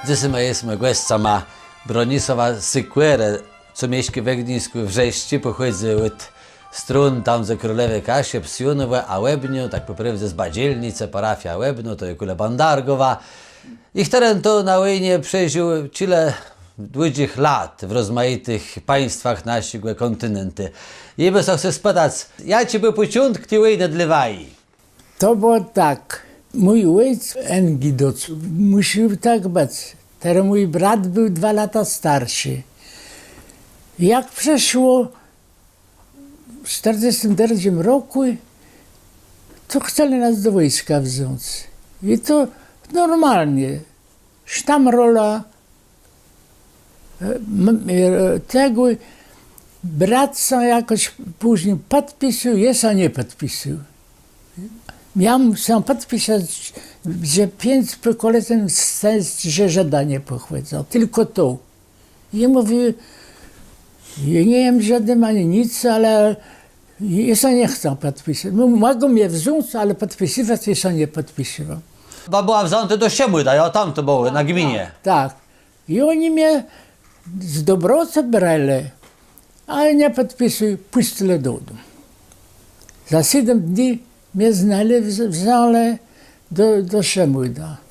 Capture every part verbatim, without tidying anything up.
Dzysô më jesmë gòscama Bronisława Sykòrë, co mieszkô we Gduńskù. Wrzeszczi pòchòdzy òd strón tam, dze Królewie Kaszëb, Swiónowò, Òłebno, tak pò prôwdze z Badzielnicë, parafiô Òłebno, to je kòle Bãdarkòwa. I chtëren to na wòjnie przeżił czile dłudżich lat w rozmajitëch państwach naszégò kòntinentu. I bë sã chcôł spëtac, jaczi béł pòczątk ti wòjnë dlô waji? To bëło tak. Mój òjc, Engidoc, mùszôł tak bëc. Terô mój brat béł dwa lata starszi. Jak przëszło w sztërdzestim drëdżim rokù, to chcelë nas do wòjska wząc. I to normalnie. Sztamrola, e, m-, e, tegò, brat sã jakòs pózni pòdpisôł, jô sã nie pòdpisôł. Miôł sã pòdpisac, że piãc pòkòleniów wstecz, że Żëda nie pòchòdzã, tilkò to. I mówił, jô nie jem Żëdã ani nic, ale jô sã nie chcã pòdpisëwac. Mògą mie wząc, ale pòdpisëwac jô sã nie pòdpisywôł. Wa bëła wzãtô do Szëmôłda, jo, tam to bëło, na gminie. Tak. I òni mie z Dobrocë brelë, ale nie pòdpisôł, pùscëlë do dóm. Za sétmë dni mie znelë, wz-, wzãlë do, do Szëmôłda.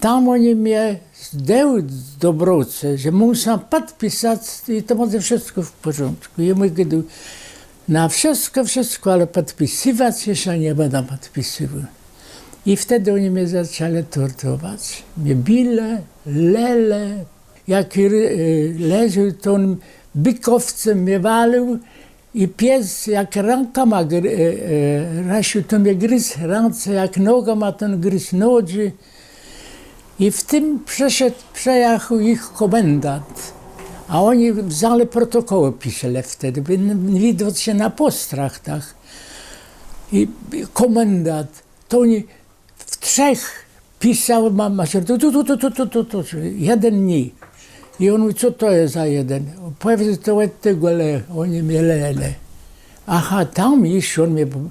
Tam òni mie zdjãlë z Dobrocë, że móm sã pòdpisac i to bãdze wszëtkò w pòrządkù. I jô mù gôdôł, na wszëtkò, wszëtkò, ale pòdpisëwac jô sã nie bãdã pòdpisywôł. I wtedë òni mie zaczãlë tortowac. Mie bilë, lelë, jak le-, e, leżôł, to òn bikòwcã mie walił i pies jak rãkama gr-, e, e, rësził, to mie grizł rãce, jak nogama, to òn grizł nodżi. I w tim przëszedł, przëjachôł jich kòmendant. A òni wzãlë protokòłë, piselë wtedë, bò n-, widôc sã na pòstrachtach. I, i kòmendant, to òni w trzech pisôł, ma-, ma-, tu, tu, jeden nié. I òn mówi, co to je za jeden? Pòwiedzë, to òd tegò le, òni mie lelë. Aha, tam jesz òn mie p-,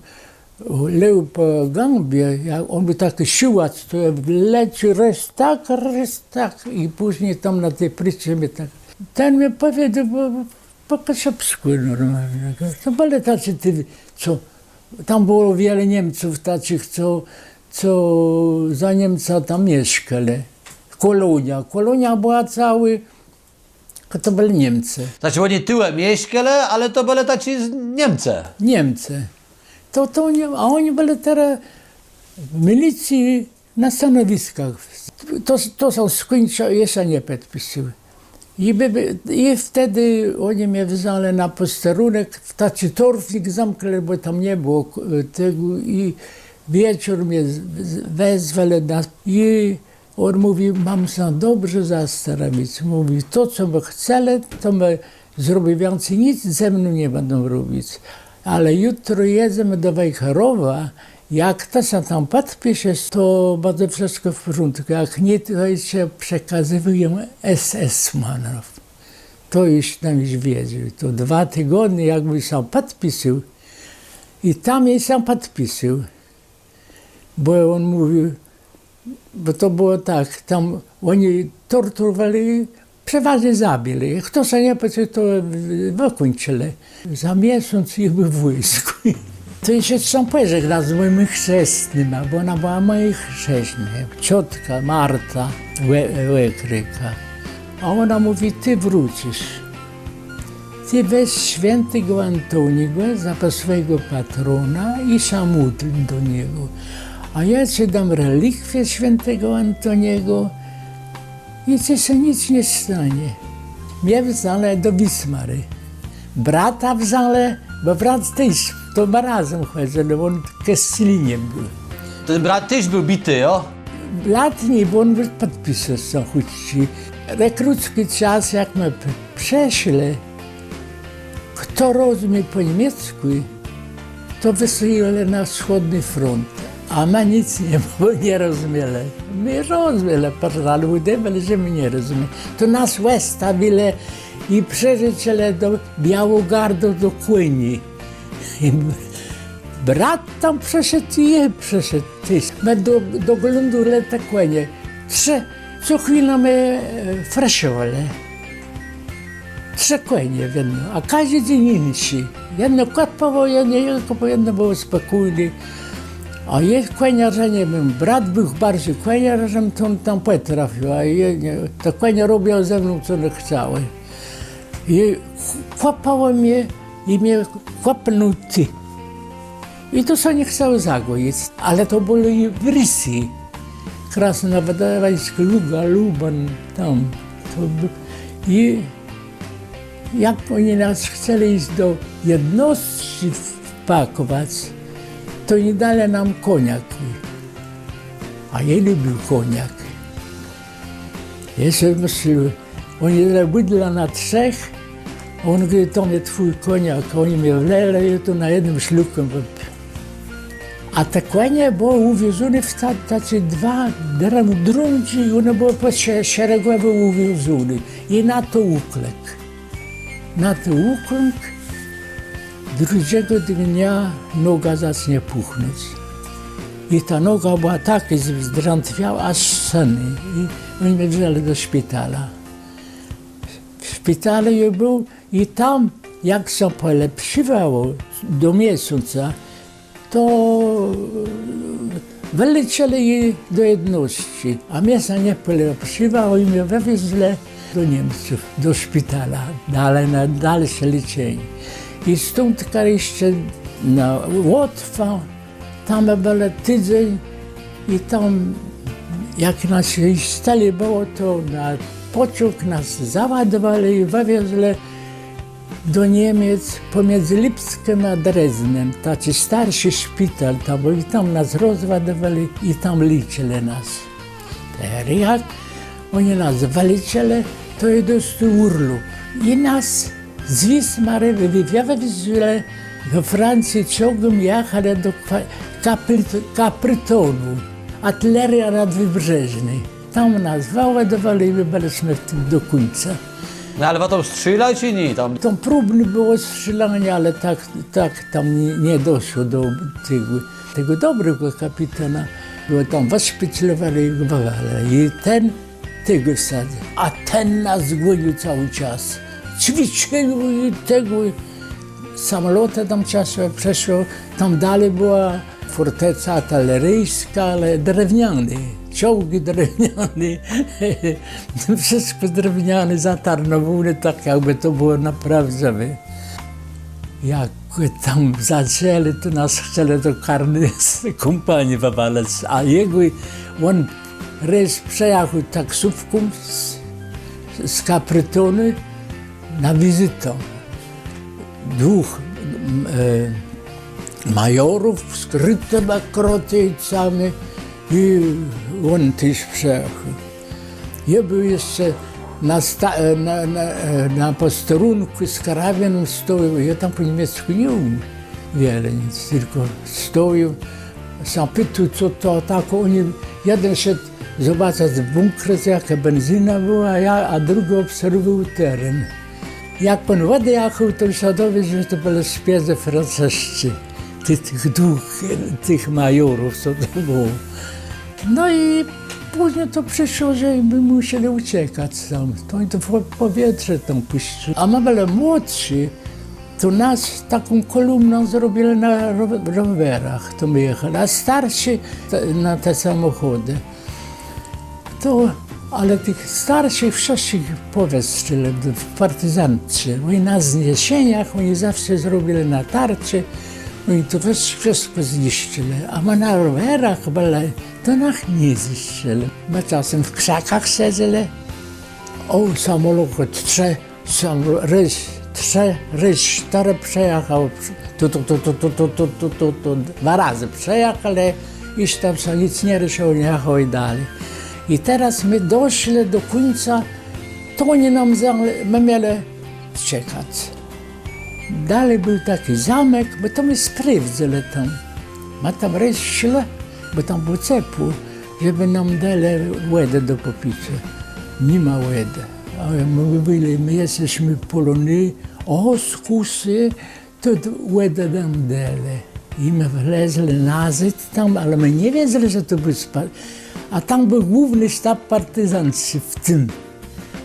lôł pò gãbie, jak òn béł taczi siłac, to je wlecôł rôz tak, rôz tak i pózni tam na ti pricë mie tak. Ten mie pòwiedzôł, bò pò kaszëbskù normalnie. To bëlë taczi ti, co, tam bëło wiele Niemców taczich, co, co za Niemca tam mieszkelë. Kòloniô, kòloniô bëła całô, to bëlë Niemcë. Znaczi, òni tu mieszkelë, ale to bëlë taczi z-, Niemcë. Niemcë. To, to òni, a òni bëlë terô w milicji na stanowiskach. To, to sã skùńczëło, jô sã nie pòdpisôł. I bë, bë, i wtedë òni mie wzãlë na pòsterënk, w taczi torfik zamklë, bò tam nie bëło k-, tegò i wieczór mie z-, z-, wezwelë na, i òn mówi, móm sã dobrze zastanowic. Mówi, to, co më chcelë, to më zrobi, wiãcy nick ze mną nie bãdą robic. Ale jutro jedzemë do Wejherowa, jak të sã tam pòdpiszesz, to bãdze wszëtkò w pòrządkù, jak nié, to jô cë przekazëjã S S-manów. To jô tam ju wiedzôł, to dwa tigodnie, jak jem sã pòdpisôł i tam jem sã pòdpisôł. Bò òn mówił, bò to bëło tak, tam òni torturowelë, przewôżno zabilë. Chto sã nie pòdpisôł, to wëkùńczëlë. Za miesąc jô béł w wòjskù. To jô sã pòżegna z mòjima chrzestnyma, bò òna bëła mòji chrzestny. Ciotka Marta Łe-, Łekrika. A òna mówi, të wrócysz. Të wez swiãtégò Antoniégò za swòjégò patróna i sã módl do niegò. A jô cë dóm relikwie swiãtégò Antoniégò i cë sã nick nie stónie. Mie wzãlë do Wismarë. Brata wzãlë, bò brat téż, to më razã chòdzëlë, òn kescelinim béł. Ten brat téż béł bity, jo? Brat nié, bò òn béł pòdpisôł sã chùdzy. Rekrucki czas, jak më p-, przëszlë, chto rozmie pò niemieckù, to wësyłelë na wschòdny front, a më nick nie, bò nie rozmielë. Më rozmielë, përznã, ùdôwelë, że më nie rozmielë. To nas òstawilë i przërzekłë do Białogardu do kòni. Brat tam przëszedł i jô przëszedł téż. Më do, doglądelë te kònie. Trzë, Co chwila mie, e, fraszowelë. Trzë kònie wiedno, a kòżdi dzéń jinszi. Jedno kòpało, jedno, jedno kòpało, jedno bëło spòkójné. A je kòniôrzã, nie wiém, brat béł barżi kòniôrzã, to òn tam pòtrafił, a je, nié, te kònie robiłë ze mną, co òne chcałë. Je kòpało mie i mie kòpnął tu. I to sã nie chcało zagòjic, ale to bëłë i wrisë. Krasnowëdwańskô Luga, Luban, tam. To bë-, i jak òni nas chcelë jic do jednostczi wpakòwac, to òni dalë nóm kòniak. A jô lubił kòniak. Jô so mëslôł, òni delë bëdla na trzech, a òn gôdô: „To je twój kòniak”, a òni mie wlelë, jô to na jednym szlëkù wëpił. A te kònie bëłë ùwiozóné w ta-, taczé dwa drã-, drądżi, i òne bëłë pò sze-, szeregòwò ùwiozóné. I na to ùklãkł. Na to ùklãkł, drëdżégò dnia noga zaczãła pùchnąc. I ta noga bëła takô z-, zdrãtwiałô, jaż sënô. I òni mie wzãlë do szpitala. W szpitalu jô béł i tam, jak sã pòlepsziwało do miesąca, to wëléczëlë je do jednostczi, a mie sã nie pòlepsziwało i mie wëwiezlë do Niemców, do szpitala, dali na dalszé léczenié. I stądka jesz na Łotwã, tam bëlë tidzéń i tam, jak nas jesz tëli bëło, to na pòcąg nas załadowelë i wëwiezlë do Niemiec pòmidzë Lipskiem a Drezdnem, taczi starszi szpital tam béł, i tam nas rozładowelë i tam léczëlë nas. Terô jak òni nas wëléczëlë, to jô dostôł ùrlop. I nas z Wismar wë-, wë-, wëwiezlë do Francji, czołgã jachelë do Kwa-, Kapri-, Capretone, artileriô nadwëbrzeżnô. Tam nas wëładowelë i më bëlësmë w tim do kùńca. No ale wa tam strzélelë, czë nié? Tam, tam próbné bëło strzélanié, ale tak, tak tam nie, nie doszło do tegò, tegò dobrégò kapitana. Gò tam wëszpéclowelë i gò wëwalëlë. I ten tegò wsadzył. A ten nas gònił całi czas. Cwiczëlë i tegò. Samòlotë tam czasã przeszłë. Tam dali bëła fòrteca artilerijskô, ale drewnianô. Czołgi drewniané. Wszëtkò drewniané, zatarnowóné, tak jakbë to bëło na prôwdzëwé. Jak tam zaczãlë, to nas chcelë do karny z kómpanii wëwalëc. A jegò, òn rôz przëjachôł taksówką z, z Capretone na wizytã. Dwùch, m, e, majorów z krëtima krôtëjcama i òn téż przëjachôł. Jô béł jesz na sta-, e, na, na, e, na pòsterónkù z karabinã stojôł, jô tam pò niemieckù nie ùmiôł wiele nic, tilkò stojôł, sã pitôł, co to tak, òni, jeden szedł zobaczëc bùnkr, jakô benzina bëła, a jô, a drëdżi òbserwòwôł teren. Jak òn òdjachôł, to jô sã dowiedzôł, że to bëlë szpiédze francësczi. Tëch, tëch dwùch, tëch majorów, co to bëło. No i pózni to przëszło, że më mùszelë ùcekac tam. To òni to pò-, pòwietrze tam pùscëlë. A më bëlë młodszi, to nas taką kòlumną zrobilë na ro-, rowerach, to më jachelë, a starszi te, na te samòchòdë. To, ale tëch starszich wszëtczich pòwiestrzelë w partizance. Òni na znieseniach, òni zawsze zrobilë natarczé, òni to wszës-, wszëtkò zniszczëlë. A më na rowerach bëlë, to nas nie zniszczëlë. Më czasã w krzakach sedzelë. Ò, samòlot trzë Sóm rôz trzë, rôz sztërë przëjachało, tu, tu, dwa razë przëjachelë, i tam sã nick nie rëszëło, jachało i dali. I terô më doszlë do kùńca, to òni nóm za-, më mielë czekac. Dali béł taczi zómk, bò to më sprôwdzëlë tam. Më tam rôz szlë, bò tam bëło cepło, żebë nóm delë wòdã do pòpicô. Ni ma wòdë. A më mówilë, më jesmë Polonii, ò, skùsë, to wòdã nóm delë. I më wlezlë nazôd tam, ale më nie wiedzelë, że to béł sztab. A tam béł główny sztab partizancki w tim.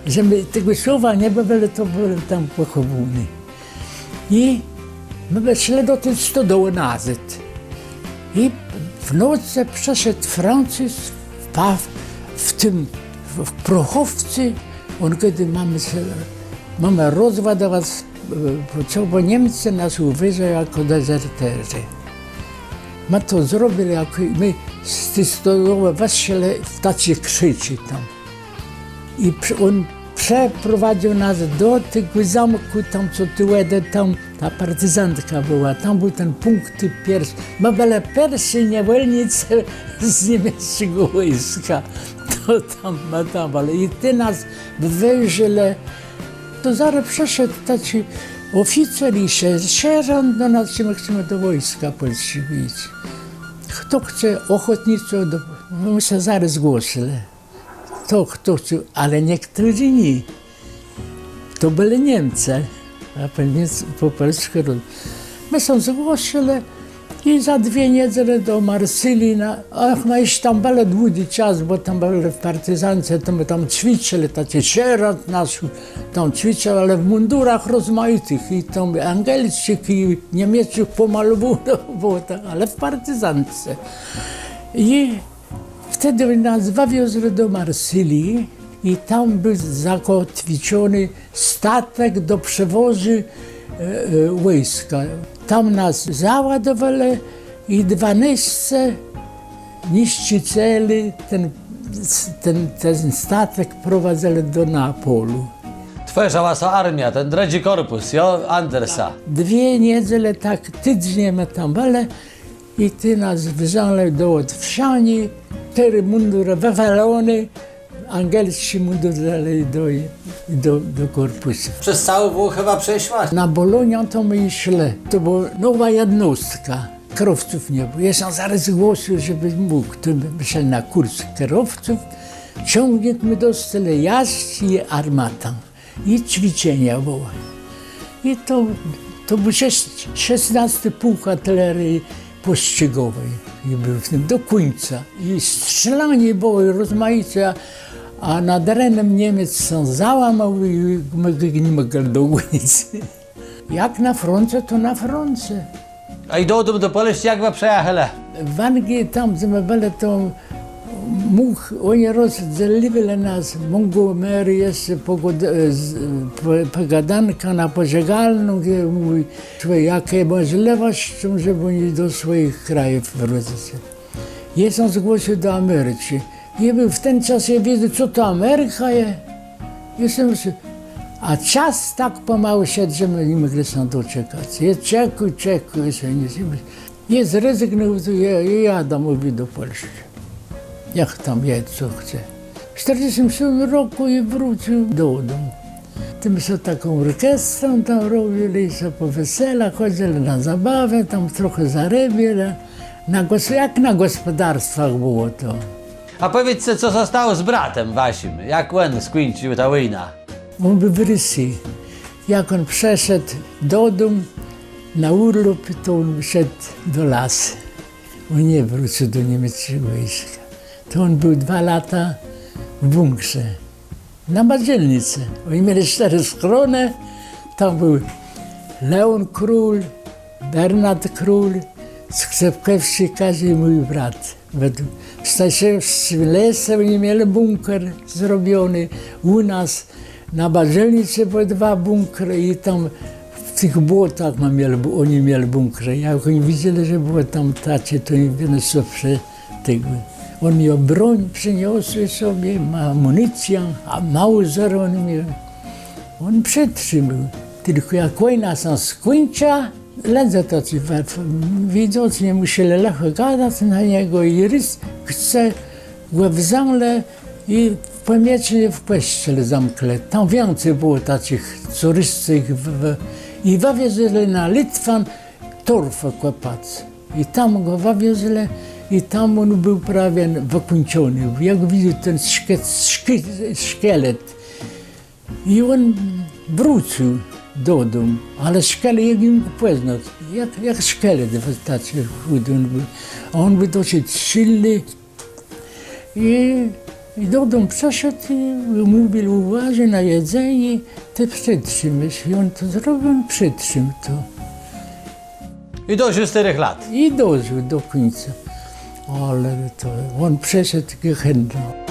Że më tegò słowa nie bëlë, to bëlë tam pòchòwóny. I më weszlë do ti stodołë nazôd. I w nocë przëszedł Francuz w pa-, w tim, w, w prochowcu. Òn gôdô: „Mómë sã, mómë rozładowac, e, co, bò Niemcë nas ùwôżają jakò dezerterzë”. Më to zrobilë, jak më z ti stodołë wëszlë w taczé krzëczi tam. I prze-, òn przeprowadzył nas do tegò zómkù, tam co tu òde, tam ta partizantka bëła, tam béł ten pùnkt pierszi. Më bëlë pierszi niewòlnicë z niemiecczi wòjska. To tam, më tam bëlë. I tej nas wëwòzëlë. To zarô przëszedł taczi òficer i se-, sierżant do nas, czë më chcemë do wòjska pòlsczégò jic. Chto chce òchòtniczo, do, më sã zarô zgłosëlë. To, to, to, ale niechtërny nié. To bëlë Niemcë, a pò niemieckù, pò pòlskù roz-, më sã zgłosëlë i za dwie niedzele do Marsyli na, ach, më jesz tam bëlë dłudżi czas, bò tam bëlë w partizance, to më tam cwiczëlë, taczi sierżant nasz tam cwicził, ale w mùndurach rozmajitëch, i tam angielsczich, i niemiecczich pòmalowónëch, bò tak, ale w partizance. I Wtedë nas wëwiozlë do Marsyli i tam béł zakòtwiczony statek do przewòzu, e, e, wòjska. Tam nas załadowelë i dwanôsce niszczëceli ten, ten, ten statek prowadzëlë do Neapòlu. Twòrzëła sã armiô, ten drëdżi kòrpùs, jo, Andersa. Dwie niedzele tak, tidzéń më tam bëlë. I tej nas wzãlë do òdwszaniô, sztërë mùndurë wëwaloné, angielsczi mùndur dalë do, do, do kòrpùsu. Przez całą Włochę wa przeszła? Na Boloniã to më ju szlë. To bëła nowô jednostka. Kerowców nie bëło. Jô sã zarô zgłosył, żebë mógł. To më szlë na kùrs kerowców. Cągnik më dostelë, jazdz i armata. I cwiczenia bëłë. I to, to béł szes-, szesnôsti pùłk artilerie pòstrzégòwi. I béł w tim do kùńca. I strzélanié bëło rozmajice, a, a nad Renem Niemiec sã załómôł i më gò ni mòglë dogònic. Jak na frónce, to na frónce. A i dodóm do Pòlsczi jak wa przëjachelë? W Anglii tam, dze më bëlë, to mógł, òni rozdzelëlë nas, Montgomery, jesz pògôd-, e, z-, pò-, pògôdanka na pòżegalną, dze mówi, słëchôj, jakô mòżlëwòsc, żebë òni do swòjich krajów wrócëc. Jô sã zgłosił do Americzi. Jô béł w ten czas, jô wiedzôł, co to Amerika je. Jô so mëslôł, a czas tak pòmału szedł, że më ni mòglë sã doczekac. Jô czekôł, czekôł, jô so nie, jô zrezygnowôł, jô, jô jadã, mówi, do Pòlsczi. Niech tam je, co chce. W sztërdzestim szóstim rokù jô wrócył dodóm. Tam so taką òrkestrã tam robilë, so pò weselach chòdzëlë na zabawã, tam trochã zarôbielë. Na gòs-, jak na gòspòdarstwach bëło to. A pòwiédzce, co sã stało z bratã waszim? Jak òn skùńcził tã wòjnã? Òn béł w Rusji. Jak òn przëszedł dodóm na ùrlop, to òn szedł do lasu. Òn nie wrócył do niemiecczégò wòjska. To òn béł dwa lata w bùnkrze. Na Madżelnicë. Òni mielë sztërë schronë. Tam béł León Król, Bernard Król, Skrzëpkòwsczi Kazë i mój brat. W Stajszewsczim lese òni mielë bùnker zrobiony. Ù nas na Madżelnicë bëłë dwa bùnkrë i tam w tëch błotach më mielë, bò òni mielë bùnkrë. Jak òni widzelë, że bëłë tam taczé, to òni wënôszlë so prze-, tegò. Òn miôł broń przëniosłą sobie, ma-, amùnicjã, a Mauser òn miôł. Òn przetrzimôł. Tëlkò jak wòjna sã skùńcza, lëdze taczi we-, w-, widzącë, nie mùszelë lëchò gadac na niegò i rôz chce gò wzãlë i w Pòmiecznie w kòscele zamklë. Tam wiãcy bëło taczich, co rôz jich w-, w-, i wëwiezlë na Litwã torfã kòpac. I tam gò wëwiezlë, i tam òn béł prawie wëkùńczony. Jak widzã ten szke-, szke-, szkielet. I òn wrócył. Dodóm, ale szkielet, jak jô gò pòznôł, jak, jak szkielet, taczi chùdi òn béł. A òn béł dosc silny. I, i dodóm przëszedł i mówił: „Ùwôżôj na jedzenié, të przetrzimisz”. I òn to zrobił, òn przetrzimôł to. I dożił sztërzech lat. I dożił do kùńca. Ale to òn przeszedł gehenã.